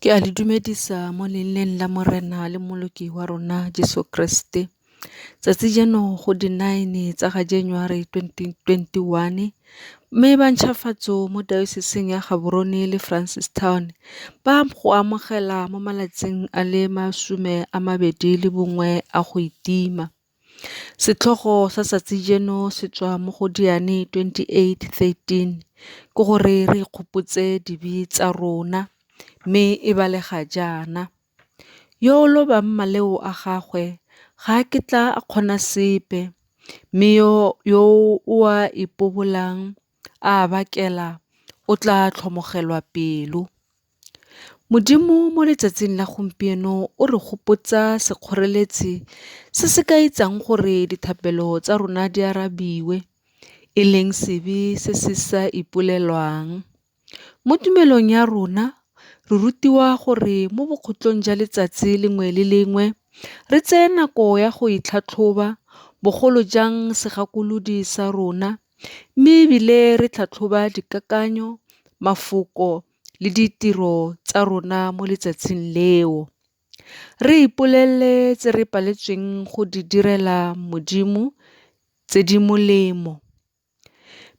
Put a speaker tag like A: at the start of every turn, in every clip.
A: Ke a le dumedisa mo leineng la Morena le Mmoloki wa rona Jeso Kreste. Tsatsi jeno go di-nine tsa ga January 2021 mme ba ntšhwafatso mo diocese-eng ya Gaborone le Francistown ba go amogela mo malatsing a le 21 a go itima. Setlhogo sa tsatsi jeno se tswa mo go Diane 28:13 ke gore re ikgopotse dibe tsa rona mme e balega jaana, yo o lobang maleo a gagwe ga a ketla a kgona sepe mme yo o a ipobolang a a bakela o tla tlhomogelwa pelo. Modimo mo letsatsing la gompieno o re gopotsa sekgoreletsi se se ka itsang gore dithapelo tsa rona di arabiwe e leng sebe se se sa ipolelwang. Mo tumelong ya rona re rutiwa gore mo bokhutlong jwa letsatsi lengwe le lengwe re tseye nako ya go itlhatlhoba bogolo jang segakolodi sa rona mme ebile re tlhatlhoba dikakanyo, mafoko le ditiro tsa rona mo letsatsing leo. Re ipolelele tse re paletsweng go di direla Modimo tse di molemo.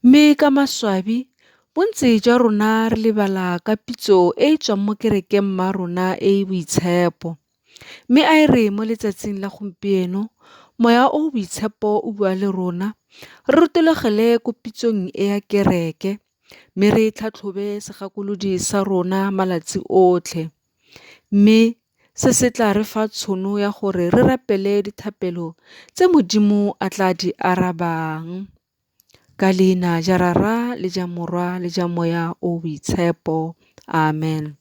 A: Mme ka maswabi bontsi jwa rona re lebala ka pitso e e tswang mo kerekeng mmaarona e e boitshepo. Mme a e re mo letsatsing la gompieno moya o o boitshepo o bua le rona re retologele ko pitsong e ya kereke mme re tlhatlhobe segakolodi sa rona malatsi otlhe. Mme se se tla re fa tšhono ya gore re rapele dithapelo tse Modimo a tla di arabang. Ka leina ja Rara le ja Morwa le ja Moya o o Boitshepo, Amen.